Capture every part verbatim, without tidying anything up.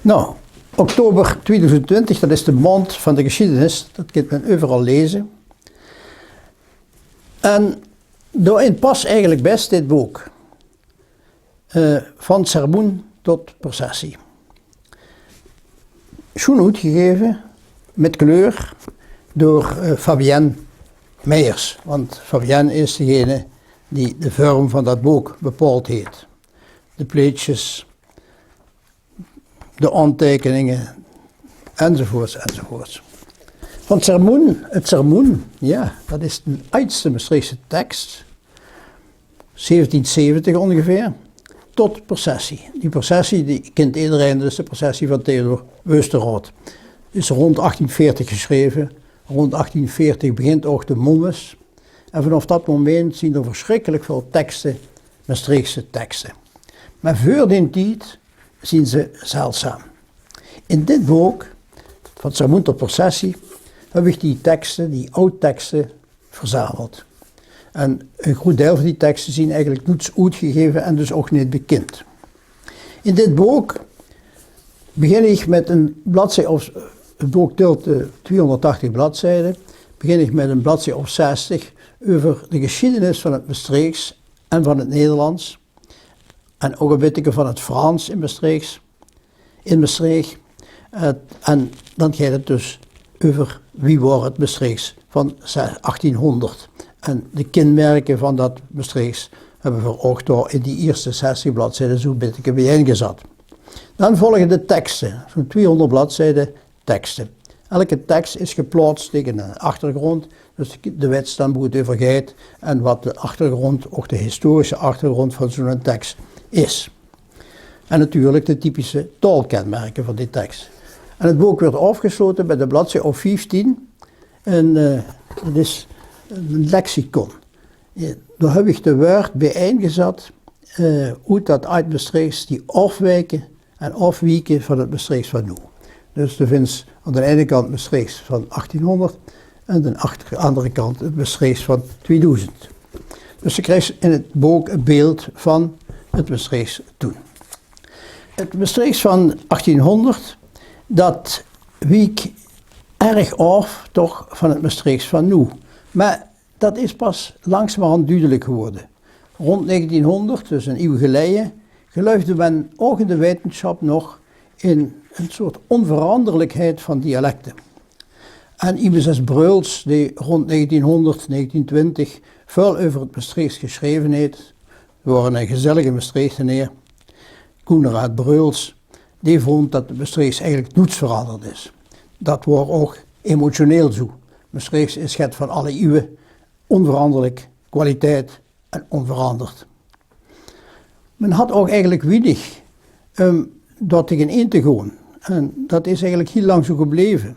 Nou, oktober tweeduizend twintig, dat is de maond van de geschiedenis. Dat kint men euveral leze. En dao-in pas eigelik bès dit book. Eh, Van Sermoen tot Processie. Sjoen oetgegeve, mit kleur, door, eh, Fabienne Meijers. Want Fabienne is degene die de vörm van dat book bepaold heet. De pleetsjes, de aonteikeninge, enzovoorts, enzovoorts. Van Sermoen, 't Sermoen, jao, dat is d'n ajdste Mestreechse teks, zeventien zeventig óngeveer, tot Processie. Die Processie, die kint ederein, dat is de Processie van Theodor Weustenraod. Is rónd achttien veertig gesjreve. Rónd achttien veertig begint ouch de Momus. En vanaaf dat moment zien d'r versjrikkelik väöl tekste, Mestreechse tekste. Mer veur dien tied zien ze zeldzaam. In dit book, Van Sermoen tot Processie, höb ich die tekste, die aod tekste, verzameld. En e groet deil van die tekste zien eigelik noets oetgegeve en dus ouch neet bekind. In dit book begin ich mit e bladzij of, 't book tèlt, eh, tweehóngerdtachtig bladzijde, begin ich mit e bladzij of zestig euver de gesjiedenis van 't Mestreechs en van 't Nederlands. En ouch e bitteke van 't Frans in Mestreechs, in Mestreech. Eh, en dan geit 't dus euver wie waor 't Mestreechs van ze-, achttienhóngerd. En de kinmerke van dat Mestreechs höbbe v'r ouch dao in die ierste zestig bladzijde zoe'n bitteke biejein gezat. Dan volge de tekste, zoe'n tweehóngerd bladzijde tekste. Elke teks is geplaots tege 'nen achtergróndj, dus de, de wèts dan boe 't euver geit en wat de achtergróndj, ouch de historische achtergróndj van zoe'n teks is. En natuurlik de typische taolkenmerke van die teks. En 't book weurt aofgeslote mit de bladzij of vieftien. En, eh, dat is e lexicon. Eh, dao höb ich de wäörd biejein gezat, eh, oet dat Aajd Mestreechs die aofwieke en aofwieke van 't Mestreechs van noe. Dus doe vinjs aon d'n eine kant Mestreechs van achttienhóngerd en aon d'n achter-, andere kant 't Mestreechs van tweedoezend. Dus doe kriegs in 't book e beeld van 't Mestreechs toen. 't Mestreechs van achttienhóngerd, dat wiek erg aof toch van 't Mestreechs van noe. Mer dat is pas langzamerhand dudelik gewore. Rónd negentienhóngerd, dus 'n ieuw geleie, geluifde me ouch in de wetensjap nog in 'n soort ónveranderlikheid van dialekte. En iemes es Breuls, dee rónd negentienhóngerd, negentientwintig väöl euver 't Mestreechs gesjreve heet, waor 'ne gezellige Mestreechteneer, Coenraad Breuls, dee vónj dat 't Mestreechs eigelik noets veranderd is. Dat waor ouch emotioneel zoe. Mestreechs is get van alle ieuwe, ónveranderlik, kwaliteit en ónveranderd. Me had ouch eigelik wienig, ehm, dao tegenin te goon. En dat is eigelik hiel lang zoe gebleve.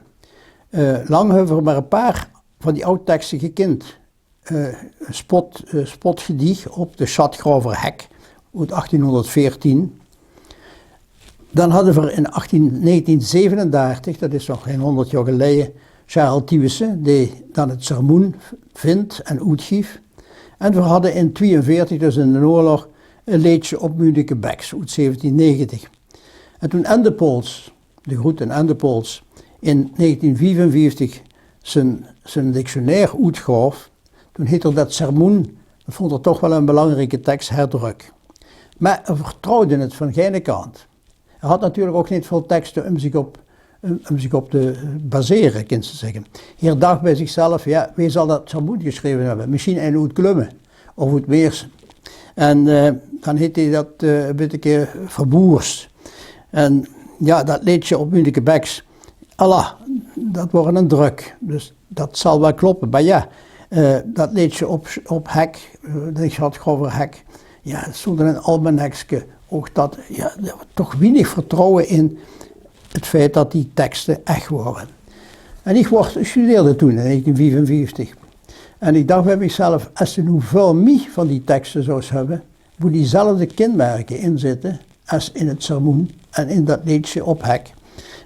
Eh, lang höbbe v'r mer e paar van die aod tekste gekind. Eh, e spot-, eh, spotgediech op de Schatgraover Hek oet achttienhóngerdveertien. Dan hadde v'r in achttien, negentienzevenendertig, dat is nog gein hóngerd jaor geleie, Charel Thewissen, dee dan 't Sermoen vindj en oetgief. En v'r hadde in tweeënveertig, dus in d'n oorlog, e leedsje op Munike Beks oet zeventiennegentig. En toen Endepols, de groete Endepols, in negentienviefenvieftig zien, zien dictionair oetgaof, toen heet 'r dat Sermoen, dat vónj 'r toch waal 'ne belangrieke teks, herdrök. Mer 'r vertrouwde 't van geine kant. 'r Had natuurlik ouch neet väöl tekste um ziech op, um, um ziech op te basere, kins te zègke. Heer dach bij ziechzelf: jao, wee zal dat Sermoen gesjreve höbbe? Mesjiens eine oet Klumme of oet Meersse. En, eh, dan heet heer dat, eh, e bitteke verboers. En jao, dat leedsje op Munike Beks, Allah, dat waor 'nen drök. Dus dat zal waal kloppe. Mer jao, eh, dat leedsje op, op Hek, eh, de Schatgraover Hek, jao, 't stoont in 'n almanekske, ouch dat, jao, toch wienig vertrouwe in 't feit dat die tekste ech waore. En iech waor, studeerde toen in negentienviefenvieftig. En iech dach bij miechzelf: es ze noe väöl mie van die tekste zouws höbbe, boe diezelfde kinmerke in zitte es in 't Sermoen en in dat leedsje op Hek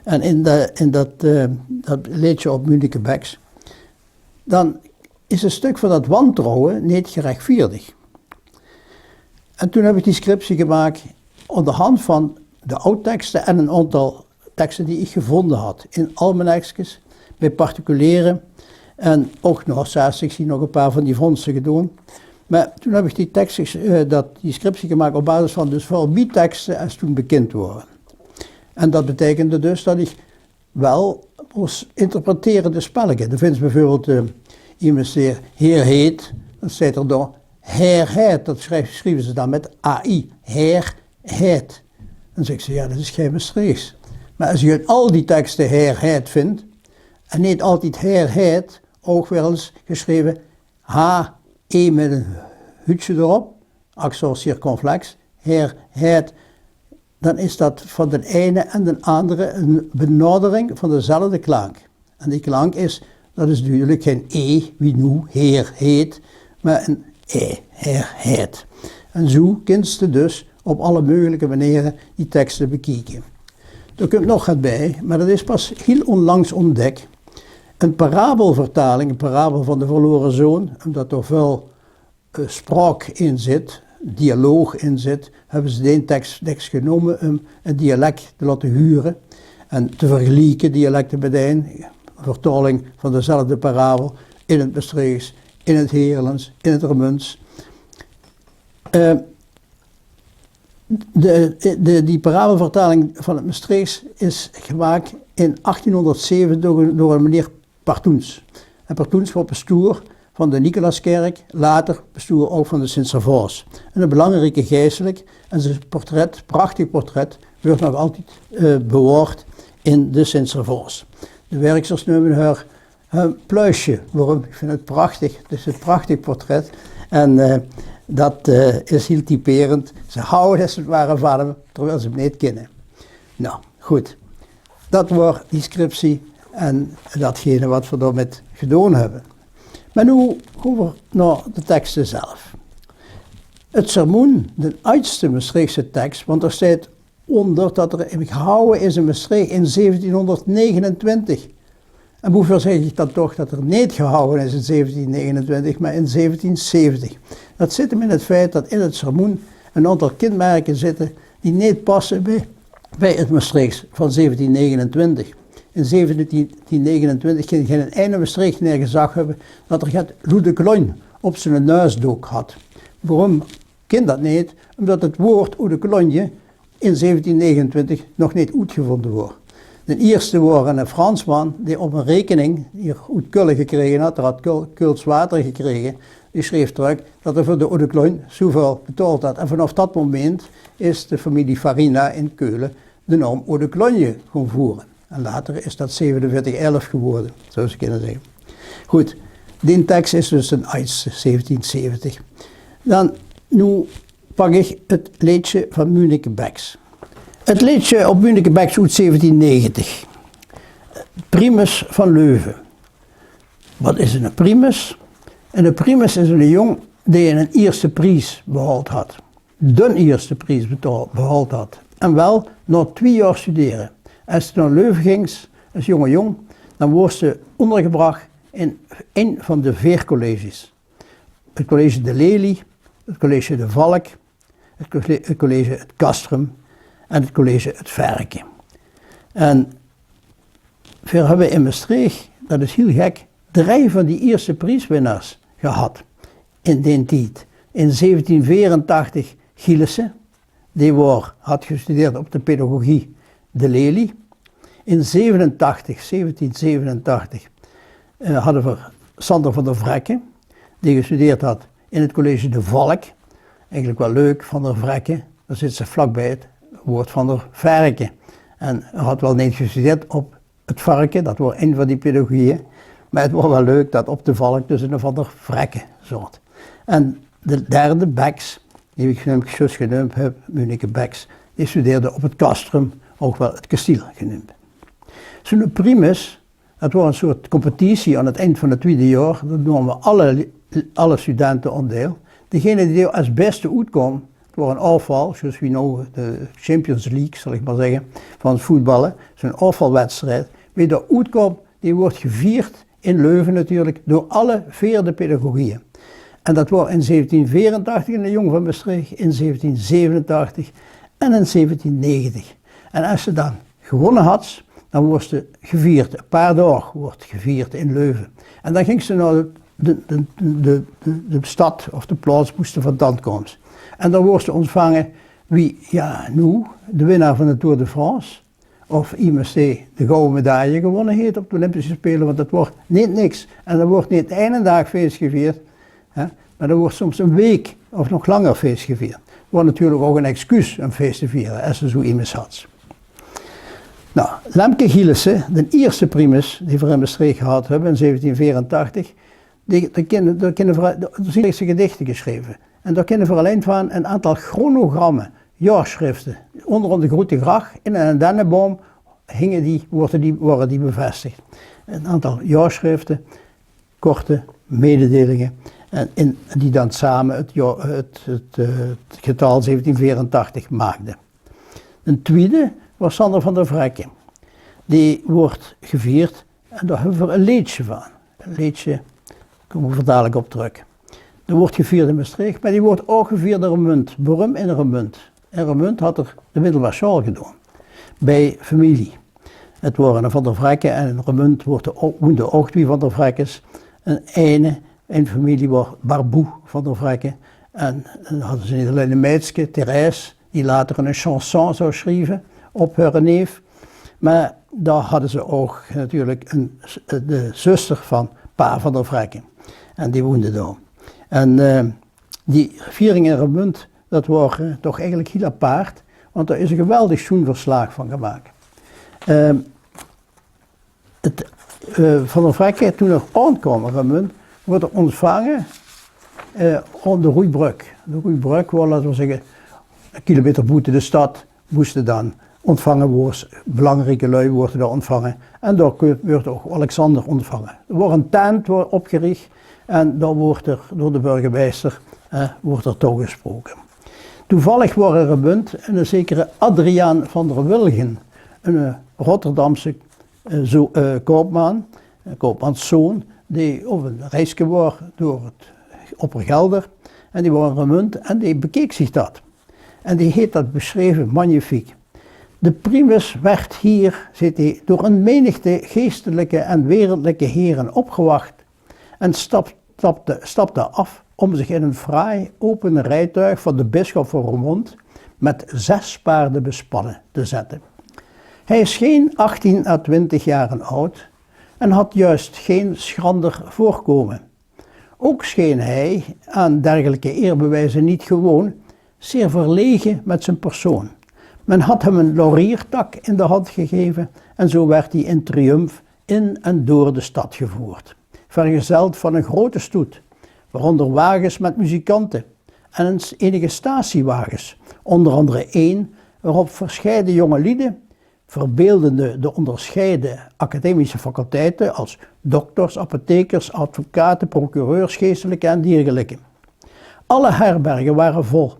en in de, in dat, eh, dat leedsje op Munike Beks, dan is e stök van dat wantrouwe neet gerechveerdeg. En toen höb iech die scriptie gemaak aon de hand van de aod tekste en 'n aontal tekste die ich gevónje had in almanekskes, bie particuliere. En ouch nog zestig zien nog e paar van die vóndste gedoon. Mer toen höb ich die tekste, eh, dat, die scriptie gemaak op basis van dus väöl mie tekste es toen bekind wore. En dat beteikende dus dat ich wel mós interpretere de spelleke. Dao vinds beveurbeeld, eh, iemes die heer heet, dan steit d'r dao heer heet. Dat sjrieve ze dan mit A I, heer heet. Dan zègke ze, jao, dat is gein Mestreechs. Mer es se in al die tekste heer heet vinds, en neet altied heer heet, ouch waal ins gesjreve H E mit ein huutsje d'rop, accent circonflexe, heer heet, dan is dat van d'n eine en d'n andere ein benadering van dezelfde klank. En die klank is, dat is dudelik gein E, wie noe, heer heet, mer ein E, heer heet. En zoe kins te dus op alle meugelike maniere die tekste bekieke. D'r kump nog get bie, mer dat is pas hiel ónlangs óntdèk. Ein parabelvertaling, ein parabel van de verlore zoon, ómdat d'r väöl eh, spraok in zit, dialoog in zit, höbbe ze deen teks dèks genómme óm ein dialek te laote hure en te vergelieke, dialekte biejein, vertaling van dezelfde parabel in 't Mestreechs, in 't Heerlens, in 't Remunjs. Eh, de, de, die parabelvertaling van 't Mestreechs is gemaak in achttienhónderdzeven door, door eine meneer Partoens. En Partoens waor pestoer van de Nicolaaskerk, later pestoer ouch van de Sint-Servaos. En eine belangrieke geistelik. En zien portret, prachtig portret, weurt nog altied, eh, bewaord in de Sint-Servaos. De werksters neume häör, eh, Pluisje. Waorum? Ich vinj 't prachtig. 't Is ein prachtig portret. En, eh, dat, eh, is hiel typerend. Ze hawwe es 't ware van häöm, terwiel ze häöm neet kinne. Noe, good. Dat waor die scriptie en datgene wat v'r daomit gedoon höbbe. Mer noe kómme v'r nao de tekste zelf. 't Sermoen, d'n ajdste Mestreechse teks, want d'r steit ónger dat 'r gehawwe is in Mestreech in zeventienhónderdnegenentwintig. En woeveur zègk ich dan toch dat 'r neet gehawwe is in zeventiennegenentwintig, mer in zeventienzeventig? Dat zit 'm in 't feit dat in 't sermoen 'n aontal kinmerke zitte die neet passe bie, bie 't Mestreechs van zeventiennegenentwintig. In zeventiennegenentwintig kin geinen eine Mestreechteneer gezag höbbe dat 'r get Loup de Cologne op ziene nuisdook had. Waorum kin dat neet? Ómdat 't woord eau de Cologne in zeventiennegenentwintig nog neet oetgevónje waor. D'n ierste waor 'ne Fransman dae op 'n rekening die 'r oet Kölle gekrege had, d'r had Köl-, Keuls water gekrege, die sjreef trök dat 'r veur de eau de Cologne zoeväöl betaald had. En vanaaf dat moment is de femilie Farina in Kölle de naam eau de Cologne gaon vöre. En later is dat zevenenveertig elf gewore, zouws se kinne zègke. Good, d'n teks is dus d'n ajdste, zeventienzeventig. Dan, noe pak ich 't leedsje van Muneke Beks. 't Leedsje op Muneke Beks oet zeventiennegentig. Primus van Leuven. Wat is 'ne primus? 'Ne primus is 'ne jóng dae 'nen ierste pries behaold had. D'n ierste pries betaal-, behaold had. En wel nao twie jaor studere. Es te nao Leuven gings, es jónge jóng, dan woors te óngergebrach in ein van de veer colleges. 't College De Lelie, 't College De Valk, 't colle-, 't College 't Castrum en 't College 't Verke. En veer höbbe in Mestreech, dat is hiel gek, drei van die ierste prieswinners gehad in deen tied. In zeventienveerentachtig Gilissen, dae waor, had gestudeerd op de pedagogie De Lelie. In zevenentachtig, zeventienzevenentachtig, eh, hadde v'r Sander van der Vrecken, dae gestudeerd had in 't college De Valk. Eigelik waal leuk, Van der Vrecken, dao zits se vlak bie 't woord Van der Verke. En 'r had waal neet gestudeerd op 't Verke, dat waor ein van die pedagogieë. Mer 't waor waal leuk dat op De Valk dus 'ne Van der Vrecken zaot. En de derde, Beks, die ich neet zjus geneump höb, Muneke Beks, die studeerde op 't Castrum, ouch waal 't Kestiel geneump. Zoe'ne primus, dat waor 'n soort competitie aan 't eind van 't twiede jaor. Dao naome alle, alle studente aon deil. Degene die dao es bèste oetkaom, 't waor 'n aofval, zjus wie noe de Champions League, zal ich mer zègke, van 't voetballe, zoe'n aofvalwedstrijd. Wae dao oetkaom, dae woort gevierd in Leuven natuurlik door alle veer de pedagogieë. En dat waor in zeventienveerentachtig 'ne jóng van Mestreech, in zeventienzevenentachtig en in zeventiennegentig. En es se dan gewónne hads, dan woorste gevierd. E paar daog woort gevierd in Leuve. En dan gingste nao de, de, de, de, de, de stad of de plaots woeste vandaan kooms. En dan woorste óntvange wie, jao, noe, de winnaar van de Tour de France. Of emes dae de gouwe medaille gewónne heet op de Olympische Spele, want dat woort neet niks. En d'r woort neet eine daag fees gevierd, hè, mer d'r woort soms ein week of nog langer fees gevierd. Woor natuurlik ouch ein excuus óm fees te viere, es se zoe emes hads. Noe, Lemke Gielissen, d'n ierste primus dae v'r in Mestreech gehad höbbe in zeventien veerentachtig, dae, dao kinne, dao kinne v'r, dao zeen ierste gedichte gesjreve. En dao kinne v'r allein van ein aantal chronogramme, jaorsjrifte, ónger de Groete Grach in eine denneboum hinge die, woorte die, wore die bevestig. Ein aantal jaorsjrifte, korte mededeilinge, en in, die dan same het, jaor, het, het, eh, het getal zeventien veerentachtig maakde. Ein twiede waor Sander van der Vrecken. Dae woort gevierd en dao höbbe v'r ein leedsje van. Ein leedsje, kómme v'r dalik op trök. Dae woort gevierd in Mestreech, mer dae woort ouch gevierd in Remunj. Waorum in Remunj? In Remunj had 'r de middelbaar sjaol gedaon. Bie femilie. Het wore Van der Vrecken en in Remunj woorte o-, woende ouch twie Van der Vreckens. En eine, ein femilie waor Barboux Van der Vrecken. En dan hadde ze neet allein ein meidske, Thérèse, die later ein chanson zou sjrieve op häöre neef. Mer dao hadde ze ouch natuurlik ein, de zuster van pa Van der Vrecken. En die woende dao. En, eh, die viering in Remunj, dat waor, eh, toch eigelik hiel apaart, want dao is ein geweldig sjoen verslaag van gemaak. Ehm, het, eh, Van der Vrecken, toen 'r aankaom in Remunj, woort 'r óntvange, eh, aon de Roejebrök. De Roejebrök waor, laote v'r zègke, eine kilometer boete de stad, woorste dan óntvange, woors, belangrieke lui woorte dao óntvange. En dao ku-, woort ouch Alexander óntvange. D'r woort ein tent woort opgerich en dao woort 'r door de burgemeister, eh, woort 'r toegesproke. Toevallig waor in Remunj eine zekere Adriaan van der Wilgen, eine, eh, Rotterdamse, eh, zo-, eh, koopman, eh, koopmanszoon, dae op ein reiske waor door het Oppergelder. En dae waor in Remunj en dae bekeek zich dat. En dae heet dat besjreve, magnifiek. De primus werd hier, zaet 'r, door een menigte geestelijke en wereldlijke heren opgewacht en stap-, stapte, stapte af om zich in een fraai open rijtuig van de bisschop van Roermond met zes paarden bespannen te zetten. Hij scheen achttien à twintig jaren oud en had juist geen schrander voorkomen. Ook scheen hij, aan dergelijke eerbewijzen niet gewoon, zeer verlegen met zijn persoon. Men had hem een lauriertak in de hand gegeven en zo werd hij in triumf in en door de stad gevoerd, vergezeld van een grote stoet, waaronder wagens met muzikanten en eens enige statiewagens, onder andere één waarop verscheiden jonge lieden verbeeldende de onderscheiden academische faculteiten als dokters, apothekers, advocaten, procureurs, geestelijken en diergelijken. Alle herbergen waren vol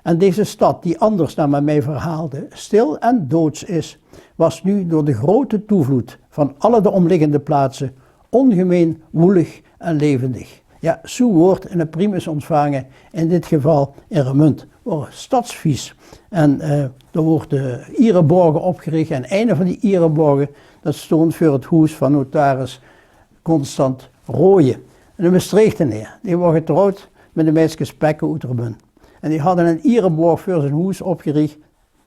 en deze stad, die anders naar men mij verhaalde, stil en doods is, was nu door de grote toevloed van alle de omliggende plaatsen ongemeen woelig en levendig. Jao, zoe woort eine primus óntvange, in dit geval in Remunj, waor stadsvies. En, eh, dao woorte iereborge opgerich. En eine van die iereborge, dat stóng veur het hoes van notaris Constant Rooyen. Eine Mestreechteneer, dae waor getrouwd mit ein meidske Spekke oet Remunj. En dae had ein iereborg veur zien hoes opgerich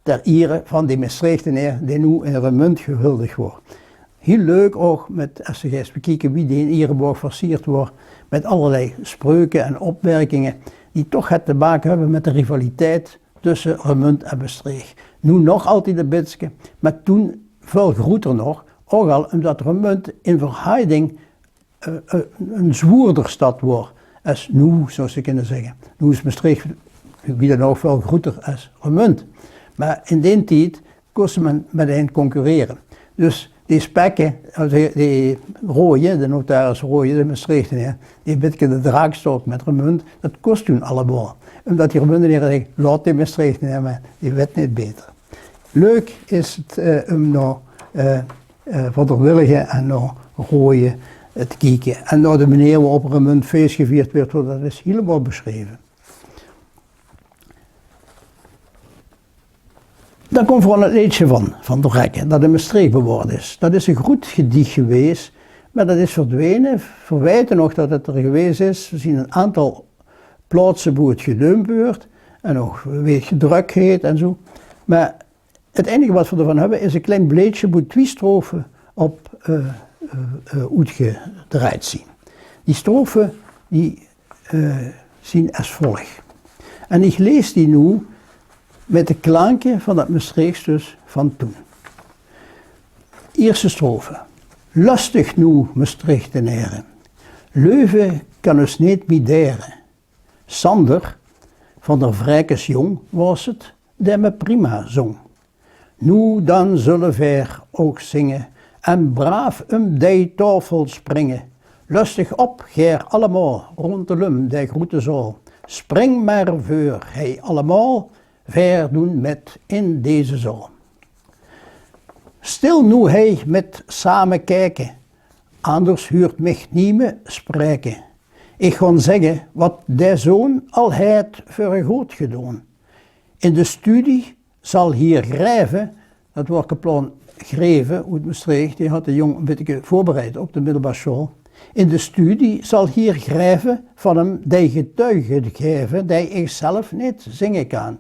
ter iere van dae Mestreechteneer dae noe in Remunj gehuldig woort. Hiel leuk ouch mit, es se geis bekieke wie dae iereborg versierd woort, mit allerlei spreuke en opmerkinge die toch get te make höbbe mit de rivaliteit tösse Remunj en Mestreech. Noe nog altied e bitske, mer toen väöl groeter nog, ouch al ómdat Remunj in verhajding eh, eh, ein zwoerder stad woor es noe, zouws se kinne zègke. Noe is Mestreech, wie dan ouch, väöl groeter es Remunj. Mer in daen tied kós me mit ein concurrere. Dus dae Spekke, eh, dae, dae Rooyen, de notaris Rooyen, de Mestreechteneer, dae bitke de draak stook mit Remunj, dat kós toen allemaol. Ómdat die Remunjenere zagte: "Laot dae Mestreechteneer mer, dae weit neet baeter." Leuk is het, eh, óm nao, eh, eh, Van der Wilgen en nao Rooyen, eh, te kieke. En nao de meneer waorop Remunj fees gevierd woort, want dat is hielemaol besjreve. Dan kump veural 't leedsje van Van der Rekke, dat in Mestreech bewaord is. Dat is e groet gediech gewees, mer dat is verdwene. Veer weite nog dat 't d'r gewees is. Veer zien 'n aantal plaotse boe 't geneump weurt en ouch weer gedrök heet en zoe. Mer 't einige wat veer d'rvan höbbe is e klein bleedsje boe twie strofe op, eh, eh, eh, oetgedrejd zien. Die strofe die, eh, zien es volg. En iech lees die noe mèt de klaanke van dat Mestreechs dus van toen. Ierste strofe. Lösteg noe Mestreechtenere. Leuve kan us neet mie dere. Sander, van der Vrekes jong waor 't, dee me prima zong. Noe dan zulle veer ouch zinge en braaf um dei taofel springe. Lösteg op, geer allemaol, roondelum dei groete zaol. Spring mer veur, hei allemaol, veer doen mèt in deze zaol. Stil noe hei mèt same kieke, anders huurt miech nieme spraeke. Iech gaon zègke wat dee zoon al heet veur e good gedoon. In de studie zal heer Greve, dat waor kaplaon Greve oet Mestreech, dee had de jong e bitteke veurbereid op de middelbaar sjool. In de studie zal heer Greve van häöm dei getuige geve dei iech zelf neet zinge kaan.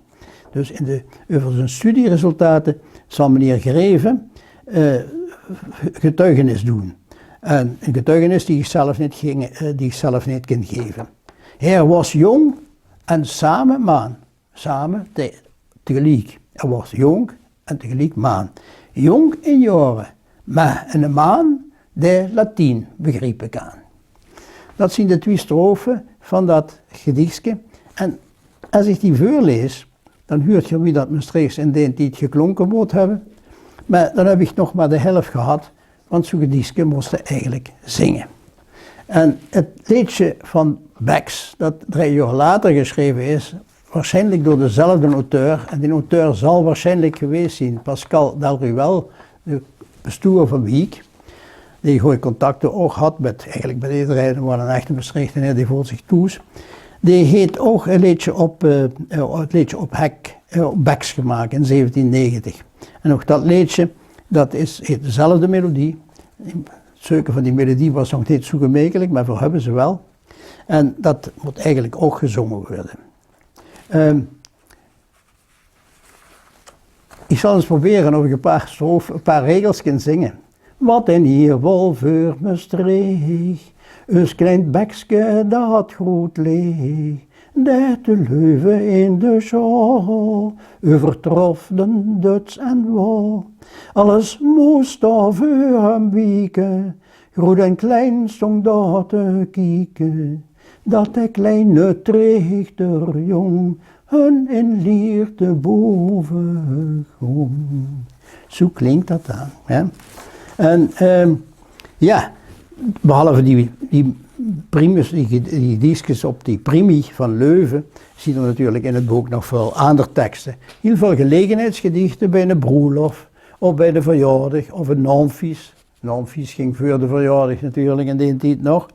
Dus in de, euver zien studieresultate zal meneer Greve, eh, getuigenis doen. En 'n getuigenis die iech zelf neet ging, eh, die iech zelf neet kin geve. Heer waor jong en same maan. Same, te-, tegeliek. Heer waor jonk en tegeliek maan. Jonk in jaore, mer 'ne maan dee Latien begriepe kaan. Dat zien de twie strofe van dat gediechske. En es iech die veurlees, dan huurt geer wie dat Mestreechs in deen tied geklonke moot höbbe. Mer dan höb iech nog mer de hèlf gehad, want zoe'n gediechske mós te eigelek zinge. En 't leedsje van Beks, dat drei jaor later gesjreve is, waarsjienlek door dezelfde auteur, en dee auteur zal waarsjienlek gewees zien Pascal Delruelle, de pestoer van Wiek, dee gooj contacte ouch had mèt, eigelek mèt ederein, waor 'nen echte Mestreechteneer, dee veulde ziech thoes. Dee heet ouch e leedsje op, eh, eh, 't leedsje op Hek, eh, op Beks gemaak in zeventien negentig. En ouch dat leedsje, dat is, heet dezelfde melodie. 't Zeuke van die melodie waor nog neet zoe gemekelek, mer veer höbbe ze wel. En dat moot eigelek ouch gezonge weure. Ehm, iech zal ins probere of iech e paar strofe, e paar regels kin zinge. Wat 'n hierwol veur Mestreech, us klein Bekske dat groet leech, det de Leuve in de sjaol euvertrof den Duts en Waol. Alles mós dao veur häöm wieke, groet en klein stóng dao te kieke, dat de kleine Trechter jong hun in lierte bove góng. Zoe klink dat dan, hè? En, ehm, jao, behalve die, die primus, die, die gediechskes op die primie van Leuve, zien d'r natuurlek in 't book nog väöl aander tekste. Hiel väöl gelegenheidsgediechte bij 'n broelof, of bij de verjaordig, of 'n naomfies. Naomfies ging veur de verjaordig natuurlek in deen tied nog.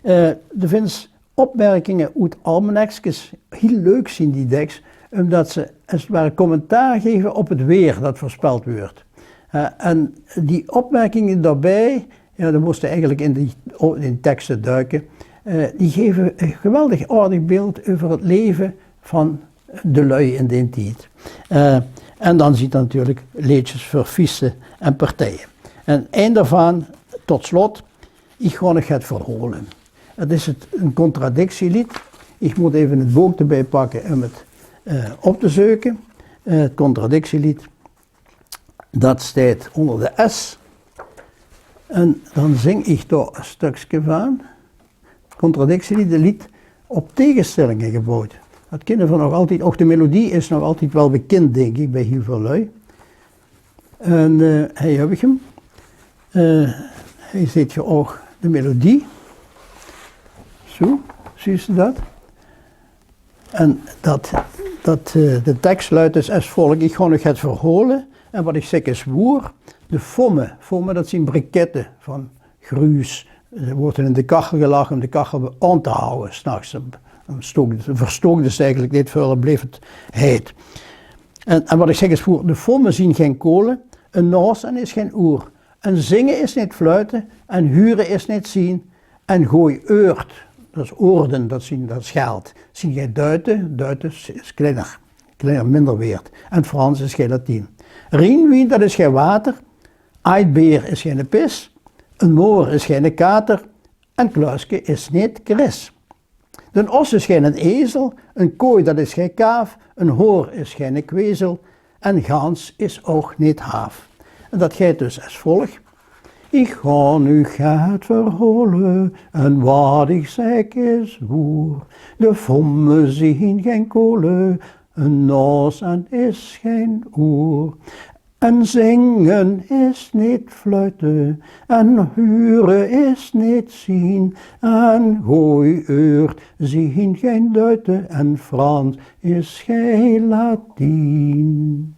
Eh, de vins opmerkinge oet almenekskes, hiel leuk zien die dèks, umtot ze es 't ware commentaar geve op 't weer dat veurspeld weurt. Eh, en die opmerkinge daobij, jao, dan mós te eigelek in die, in tekste duike, eh, die geve e geweldig aardig beeld euver 't leve van de lui in deen tied. Eh, en dan zien d'r natuurlek leedsjes veur fieste en partije. En ein daovaan, tot slot, Iech gaon nog get verhaole. 't Is 't, e contradictielied. Iech moot eve 't book d'rbij pakke um 't, eh, op te zeuke. Eh, 't contradictielied, dat steit oonder de S. En dan zing iech dao e stökske vaan. 't Contradictielied, e leed op tegenstellinge gebouwd. Dat kinne veer nog altied, ouch de melodie is nog altied wel bekind, dink iech, bij hiel väöl lui. En, eh, hei höb iech 'm. Eh, hei zeet geer ouch de melodie. Zoe, zuus te dat? En dat, dat, eh, de teks luid dus es volg. Iech gaon uuch get verhaole. En wat iech zègk is woer. De fomme. Fomme, dat zien brikette vaan gruus. Ze weure in de kachel gelag um de kachel aon te hawwe, 's nachs. Dan, dan stook, verstookde ze eigelek neet väöl, dan bleef 't heit. En, en wat ich zègk is veur, de fomme zien gein kole, 'n naos en is gein oer. En zinge is neet fluite, en hure is neet zien, en gooi eurt, dat is oorden, dat zien, dat is geld, zien gein duite, duite is, is klinner, klinner, minder weerd, en Frans is gein Latien. Rienwien, dat is gein water, aidbeer is gein pis, 'n moor is gein kater, en Kluiske is neet gris. Den os is geinen ezel, 'n kooi dat is gein kaaf, 'n hoor is geine kwezel, en gans is ouch neet haaf. En dat geit dus es volg. Ich gaon uch get verhole, en wat ich zègk is woer. De fomme zien gein kole, 'n naos en is gein oer. En zinge is neet fluite, en hure is neet zien, en gooi eurt zien gein duite, en Frans is gein Latien.